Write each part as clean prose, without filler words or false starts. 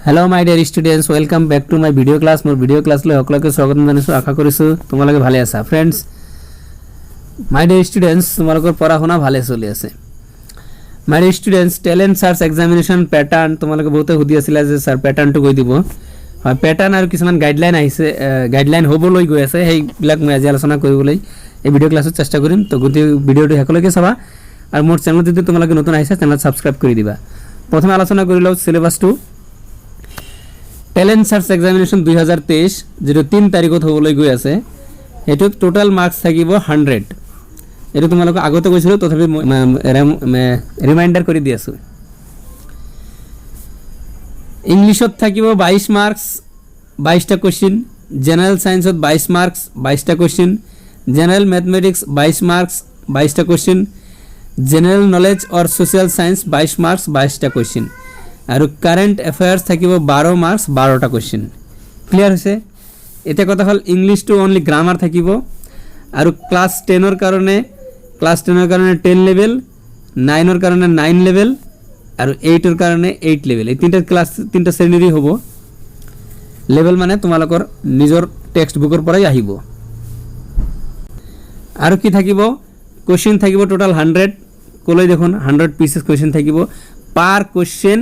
Hello my dear students, welcome back to my video class. মোৰ video' ক্লাছলৈ সকলোকে স্বাগতম জনাইছোঁ। আশা কৰিছোঁ তোমালোকে ভালে আছা। ফ্ৰেণ্ডছ, my dear students, তোমালোকৰ পঢ়া শুনা ভালে চলি আছে। My dear students, talent search examination pattern তোমালোকে বহুতে সুধি আছিলা যে ছাৰ, পেটাৰ্ণটো কৈ দিব। হয়, পেটাৰ্ণ আৰু কিছুমান গাইডলাইন আহিছে, গাইডলাইন হ'বলৈ গৈ আছে। সেইবিলাক মই আজি আলোচনা কৰিবলৈ এই ভিডিঅ' ক্লাছত চেষ্টা কৰিম। তো গোটেই ভিডিঅ'টো শেষলৈকে চাবা আৰু মোৰ চেনেলত যদি তোমালোকে নতুন আহিছা, চেনেলত ছাবস্ক্ৰাইব কৰি দিবা। প্ৰথমে আলোচনা কৰি লওঁ চিলেবাছটো। টেলেণ্ট চাৰ্চ এক্সামিনেশ্যন 2023, যিটো 3 তাৰিখত হ'বলৈ গৈ আছে, সেইটোত টোটেল মাৰ্কছ থাকিব 100। এইটো তোমালোকক আগতে কৈছিলোঁ, তথাপি ৰিমাইণ্ডাৰ কৰি দি আছোঁ। ইংলিছত থাকিব 22 মাৰ্কছ, 22টা কুৱেশ্যন। জেনেৰেল ছায়েন্সত 22 মাৰ্কছ, 22টা কুৱেশ্যন। জেনেৰেল মেথমেটিক্স 22 মাৰ্কছ, 22টা question. General knowledge or social science 22 marks, 22টা question. আৰু কাৰেণ্ট এফেয়াৰ্ছ থাকিব 12 মাৰ্কছ, 12টা কুৱেশ্যন। ক্লিয়াৰ হৈছে? এতিয়া কথা হ'ল, ইংলিছটো অনলি গ্ৰামাৰ থাকিব আৰু ক্লাছ 10ৰ কাৰণে 10 লেভেল, 9ৰ কাৰণে 9 লেভেল আৰু 8ৰ কাৰণে 8 লেভেল। এই তিনিটা ক্লাছ, তিনিটা শ্ৰেণীৰেই হ'ব। লেভেল মানে তোমালোকৰ নিজৰ টেক্সট বুকৰ পৰাই আহিব। আৰু কি থাকিব? কুৱেশ্যন থাকিব টোটেল 100। ক'লৈ দেখোন, 100 পিচেছ কুৱেশ্যন থাকিব। পাৰ কুৱেশ্যন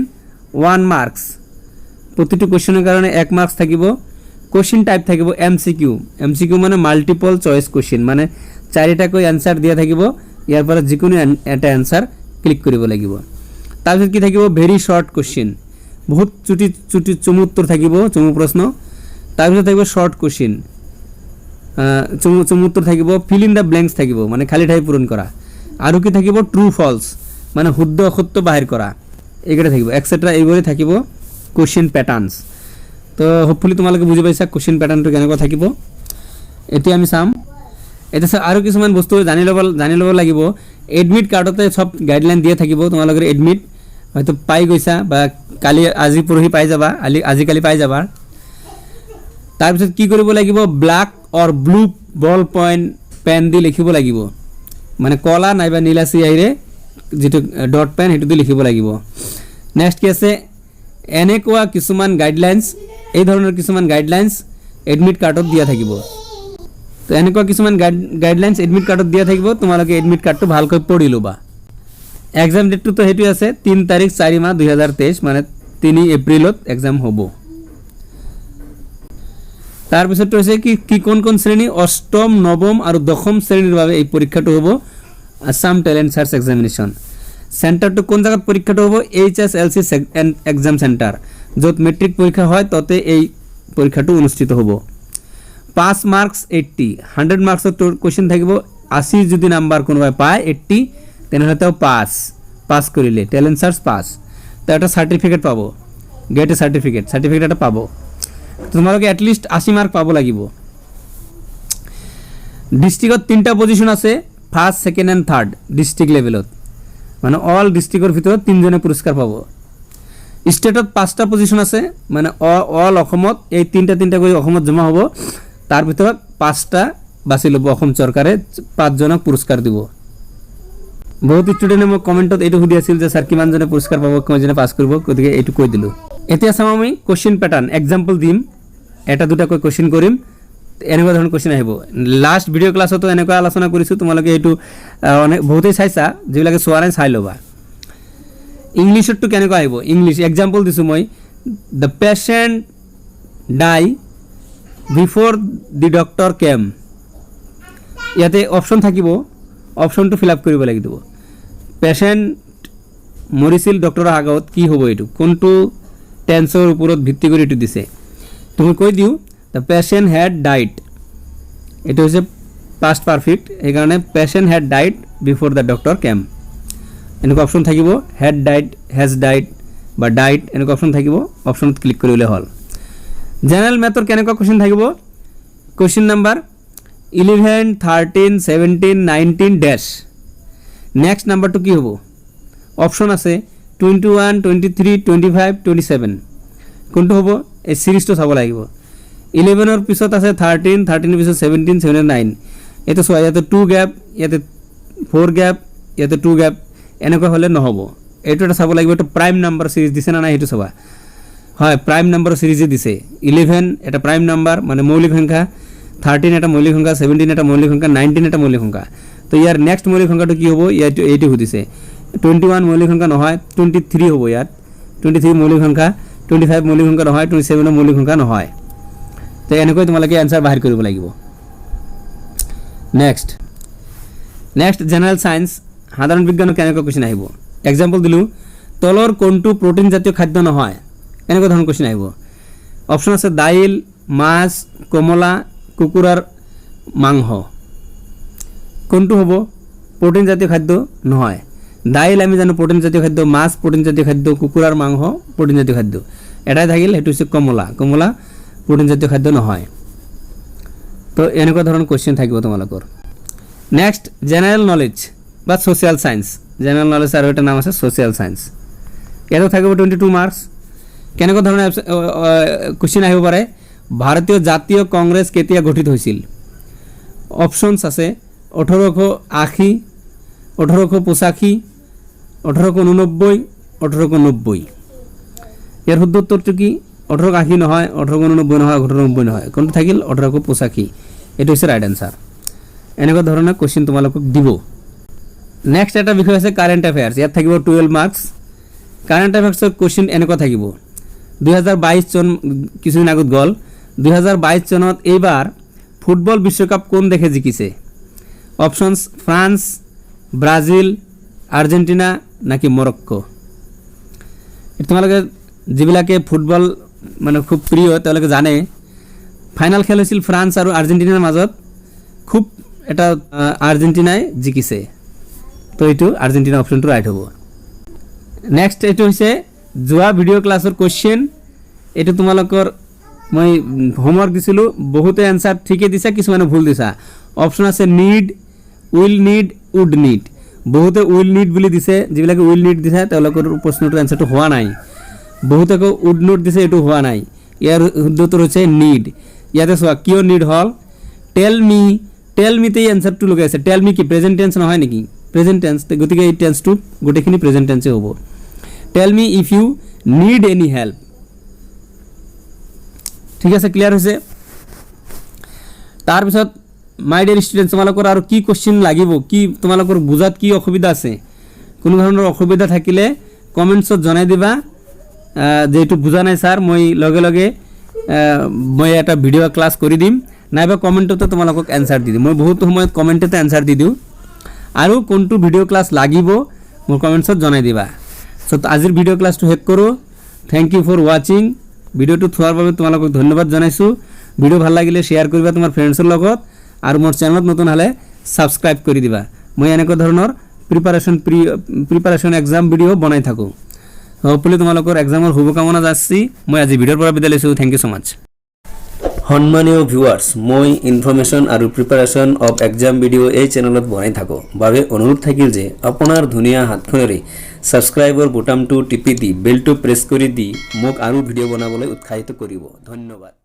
1 মাৰ্কছ, প্ৰতিটো কুৱেশ্যনৰ কাৰণে 1 মাৰ্কছ থাকিব। কুৱেশ্যন টাইপ থাকিব এমচিকিউ। এমচিকিউ মানে মাল্টিপল চইচ কুৱেশ্যন, মানে চাৰিটাকৈ এনচাৰ দিয়া থাকিব। ইয়াৰ পৰা যিকোনো এটা এনচাৰ ক্লিক কৰিব লাগিব। তাৰপিছত কি থাকিব? ভেৰি শ্বৰ্ট কুৱেশ্যন, বহুত চুটি চুটি চমু উত্তৰ থাকিব, চমু প্ৰশ্ন। তাৰপিছত থাকিব শ্বৰ্ট কুৱেশ্যন, চমু চমু উত্তৰ থাকিব। ফিল ইন the blanks থাকিব, মানে খালী ঠাই পূৰণ কৰা। আৰু কি থাকিব? ট্ৰু ফলছ, মানে শুদ্ধ অশুদ্ধ বাহিৰ কৰা, এইকেইটা থাকিব, এক্সেট্ৰা। এইবোৰেই থাকিব কুৱেশ্যন পেটাৰ্ণছ। তো হোপফুলি তোমালোকে বুজি পাইছা কুৱেশ্যন পেটাৰ্ণটো কেনেকুৱা থাকিব। এতিয়া আমি চাম, এতিয়া আৰু কিছুমান বস্তু জানি ল'ব লাগিব। এডমিট কাৰ্ডতে চব গাইডলাইন দিয়া থাকিব। তোমালোকৰ এডমিট হয়তো পাই গৈছা বা কালি আজি পৰহি পাই যাবা, আজিকালি পাই যাবা। তাৰপিছত কি কৰিব লাগিব? Black or blue ball point pen দি লিখিব লাগিব, মানে কলা নাইবা নীলা চিয়াহীৰে যিটো ডট পেন, সেইটো দি লিখিব লাগিব। নেক্সট কি আছে? এনেকুৱা কিছুমান গাইডলাইনছ, এই ধৰণৰ কিছুমান গাইডলাইনছ এডমিট কাৰ্ডত দিয়া থাকিব। তো এনেকুৱা কিছুমান গাইডলাইনছ এডমিট কাৰ্ডত দিয়া থাকিব। তোমালোকে এডমিট কাৰ্ডটো ভালকৈ পঢ়ি ল'বা। এক্সাম ডেটটোতো সেইটোৱে আছে, 3 তাৰিখ 4 মাহ 2023, মানে 3 এপ্ৰিলত এক্সাম হ'ব। তাৰপিছতটো হৈছে কি কি, কোন কোন শ্ৰেণী? অষ্টম, নৱম আৰু দশম শ্ৰেণীৰ বাবে এই পৰীক্ষাটো হ'ব, আছাম টেলেণ্ট চাৰ্চ এক্সামিনেশ্যন। চেণ্টাৰটো কোন জেগাত পৰীক্ষাটো হ'ব? HSLC exam centre, য'ত মেট্ৰিক পৰীক্ষা হয়, তাতে এই পৰীক্ষাটো অনুষ্ঠিত হ'ব। পাছ মাৰ্কছ 80। 100 মাৰ্কছৰ কুৱেশ্যন থাকিব। 80 যদি নাম্বাৰ কোনোবাই পায়, 80, তেনেহ'লে তেওঁ পাছ। পাছ কৰিলে টেলেণ্ট চাৰ্চ পাছ, তেওঁ এটা চাৰ্টিফিকেট পাব, গেট এ চাৰ্টিফিকেট, চাৰ্টিফিকেট এটা পাব। তোমালোকে এটলিষ্ট 80 মাৰ্ক পাব লাগিব। ডিষ্ট্ৰিক্টত তিনিটা পজিশ্যন আছে, first, second and third district লেভেলত, মানে অল ডিষ্ট্ৰিক্টৰ ভিতৰত তিনিজনে পুৰস্কাৰ পাব। ষ্টেটত পাঁচটা পজিশ্যন আছে, মানে অল অসমত এই তিনিটা তিনিটা কৰি অসমত জমা হ'ব। তাৰ ভিতৰত পাঁচটা বাছি ল'ব অসম চৰকাৰে, পাঁচজনক পুৰস্কাৰ দিব। বহুত ষ্টুডেণ্টে মোক কমেণ্টত এইটো সুধি আছিল যে ছাৰ, কিমানজনে পুৰস্কাৰ পাব, কিমানজনে পাছ কৰিব? গতিকে এইটো কৈ দিলোঁ। এতিয়া চাম আমি কুৱেশ্যন পেটাৰ্ণ। এক্সাম্পল দিম, এটা দুটাকৈ কুৱেশ্যন কৰিম। এনেকুৱা ধৰণৰ কুৱেশ্যন আহিব। লাষ্ট ভিডিঅ' ক্লাছতো এনেকুৱা আলোচনা কৰিছোঁ। তোমালোকে এইটো অনেক বহুতেই চাইছা, যিবিলাকে চোৱা নাই চাই ল'বা। ইংলিছতটো কেনেকুৱা আহিব? ইংলিছ এক্সাম্পল দিছোঁ মই। The patient die before the doctor came. ইয়াতে অপশ্যন থাকিব, অপশ্যনটো ফিল আপ কৰিব লাগিব। পেচেণ্ট মৰিছিল ডক্টৰৰ আগত, কি হ'ব এইটো? কোনটো টেন্সৰ ওপৰত ভিত্তি কৰি এইটো দিছে? তুমি কৈ দিওঁ, the patient had died। এইটো হৈছে পাষ্ট পাৰফেক্ট, সেইকাৰণে patient had died before the doctor came। এনেকুৱা অপশ্যন থাকিব, হেড ডাইড, হেজ ডাইড বা ডাইড, এনেকুৱা অপশ্যন থাকিব। অপশ্যনত ক্লিক কৰিলে হ'ল। জেনেৰেল মেথৰ কেনেকুৱা কুৱেশ্যন থাকিব? Question number 11, 13, 17, 19 dash। Next নাম্বাৰটো কি হ'ব? অপশ্যন আছে 21, 23, 25, 27। কোনটো হ'ব? এই চিৰিজটো চাব লাগিব। 11ৰ পিছত আছে 13, 13ৰ পিছত 17, 17 নাইন। এইটো চোৱা, ইয়াতে টু গেপ, ইয়াতে ফ'ৰ গেপ, ইয়াতে টু গেপ, এনেকুৱা হ'লে নহ'ব। এইটো এটা চাব লাগিব, এইটো প্ৰাইম নাম্বাৰ চিৰিজ দিছে নে নাই সেইটো চাবা। হয়, প্ৰাইম নাম্বাৰৰ চিৰিজে দিছে। 11 এটা প্ৰাইম নাম্বাৰ, মানে মৌলিক সংখ্যা, 13 এটা মৌলিক সংখ্যা, 17 এটা মৌলিক সংখ্যা, 19 এটা মৌলিক সংখ্যা। তো ইয়াৰ নেক্সট মৌলিক সংখ্যাটো কি হ'ব, ইয়াত এইটো সুধিছে। 21 মৌলিক সংখ্যা নহয়, 23 হ'ব ইয়াত। 23 মৌলিক সংখ্যা, 25 মৌলিক সংখ্যা নহয়, 27ৰ মৌলিক সংখ্যা নহয়। তো এনেকৈ তোমালোকে এনচাৰ বাহিৰ কৰিব লাগিব। নেক্সট নেক্সট জেনেৰেল চায়েন্স, সাধাৰণ বিজ্ঞানৰ কেনেকুৱা কুৱেশ্যন আহিব? এক্সাম্পল দিলোঁ, তলৰ কোনটো প্ৰ'টিন জাতীয় খাদ্য নহয়? এনেকুৱা ধৰণৰ কুৱেশ্যন আহিব। অপশ্যন আছে দাইল, মাছ, কমলা, কুকুৰাৰ মাংস। কোনটো হ'ব প্ৰ'টিন জাতীয় খাদ্য নহয়? দাইল আমি জানো প্ৰ'টিন জাতীয় খাদ্য, মাছ প্ৰ'টিন জাতীয় খাদ্য, কুকুৰাৰ মাংস প্ৰ'টিন জাতীয় খাদ্য। এটাই থাকিল, সেইটো হৈছে কমলা। কমলা প্ৰ'টিন জাতীয় খাদ্য নহয়। তো এনেকুৱা ধৰণৰ কুৱেশ্যন থাকিব তোমালোকৰ। নেক্সট জেনেৰেল নলেজ বা ছ'চিয়েল চায়েন্স। জেনেৰেল নলেজ আৰু এটা নাম আছে ছ'চিয়েল চায়েন্স। ইয়াতো থাকিব 22 মাৰ্কছ। কেনেকুৱা ধৰণৰ কুৱেশ্যন আহিব পাৰে? ভাৰতীয় জাতীয় কংগ্ৰেছ কেতিয়া গঠিত হৈছিল? অপশ্যনছ আছে 1880, 1885, 1889, 1890। ইয়াৰ শুদ্ধ উত্তৰটো কি? 1880 নহয়, 1889 নহয়, 1890 নহয়। কোনটো থাকিল? 1885। এইটো হৈছে ৰাইট এনচাৰ। এনেকুৱা ধৰণৰ কুৱেশ্যন তোমালোকক দিব। নেক্সট এটা বিষয় আছে কাৰেণ্ট এফেয়াৰ্ছ। ইয়াত থাকিব 12 মাৰ্কছ। কাৰেণ্ট এফেয়াৰ্ছৰ কুৱেশ্যন এনেকুৱা থাকিব। 2022 চন কিছুদিন আগত গ'ল। 2022 চনত এইবাৰ ফুটবল বিশ্বকাপ কোন দেশে জিকিছে? অপশ্যনছ ফ্ৰান্স, ব্ৰাজিল, আৰ্জেণ্টিনা নাকি মৰক্কো। তোমালোকে যিবিলাকে ফুটবল মানে খুব প্ৰিয়, তেওঁলোকে জানে, ফাইনেল খেল হৈছিল ফ্ৰান্স আৰু আৰ্জেণ্টিনাৰ মাজত। খুব এটা আৰ্জেণ্টিনাই জিকিছে। তো এইটো আৰ্জেণ্টিনা অপশ্যনটো ৰাইট হ'ব। নেক্সট এইটো হৈছে যোৱা ভিডিঅ' ক্লাছৰ কুৱেশ্যন। এইটো তোমালোকৰ মই হোমৱৰ্ক দিছিলোঁ। বহুতে এনচাৰ ঠিকে দিছা, কিছুমানে ভুল দিছা। অপশ্যন আছে need, will need, would need. বহুতে will need বুলি দিছে। যিবিলাকে will need দিছে, তেওঁলোকৰ প্ৰশ্নটোৰ এনচাৰটো হোৱা নাই। বহুতে আকৌ উড not দিছে, এইটো হোৱা নাই। ইয়াৰ শুদ্ধ উত্তৰ হৈছে নিড। ইয়াতে চোৱা, কিয় নিড হ'ল? টেল মি, টেল মিতেই এনচাৰটো লগাই আছে। টেল মি কি প্ৰেজেণ্ট টেন্স নহয় নেকি? Present tense. গতিকে এই টেন্সটো গোটেইখিনি প্ৰেজেণ্ট টেন্সে হ'ব। "Tell me if you need any help." ঠিক আছে, ক্লিয়াৰ হৈছে। তাৰপিছত মাই ডিয়াৰ ষ্টুডেণ্ট, তোমালোকৰ আৰু কি কুৱেশ্যন লাগিব, কি তোমালোকৰ বুজাত কি অসুবিধা আছে, কোনো ধৰণৰ অসুবিধা থাকিলে কমেণ্টছত জনাই দিবা যে এইটো বুজা নাই ছাৰ। মই লগে লগে মই এটা ভিডিঅ' ক্লাছ কৰি দিম, নাইবা কমেণ্টতে তোমালোকক এনচাৰ দি দিম। মই বহুত সময়ত কমেণ্টতে এনচাৰ দি দিওঁ। আৰু কোনটো ভিডিঅ' ক্লাছ লাগিব, মোৰ কমেণ্টছত জনাই দিবা। চ' আজিৰ ভিডিঅ' ক্লাছটো শেষ কৰোঁ। Thank you for watching. ভিডিঅ'টো চোৱাৰ বাবে তোমালোকক ধন্যবাদ জনাইছোঁ। ভিডিঅ' ভাল লাগিলে শ্বেয়াৰ কৰিবা তোমাৰ ফ্ৰেণ্ডছৰ লগত আৰু মোৰ চেনেলত নতুন হ'লে ছাবস্ক্ৰাইব কৰি দিবা। মই এনেকুৱা ধৰণৰ প্ৰিপাৰেশ্যন এক্সাম ভিডিঅ' বনাই থাকোঁ। হোপফুলি তোমালোকৰ এক্সামৰ শুভকামনা যাচ্ছি। মই আজি ভিডিঅ'ৰ পৰা বিদায় লৈছোঁ। Thank you so much. সন্মানীয় ভিউৱাৰ্ছ, মই ইনফৰমেশ্যন আৰু প্ৰিপাৰেশ্যন অফ এক্সাম ভিডিঅ' এই চেনেলত বনাই থাকোঁ বাবে অনুৰোধ থাকিল যে আপোনাৰ ধুনীয়া হাতখনেৰে ছাবস্ক্ৰাইবৰ বুটামটো টিপি দি বেলটো প্ৰেছ কৰি দি মোক আৰু ভিডিঅ' বনাবলৈ উৎসাহিত কৰিব। ধন্যবাদ।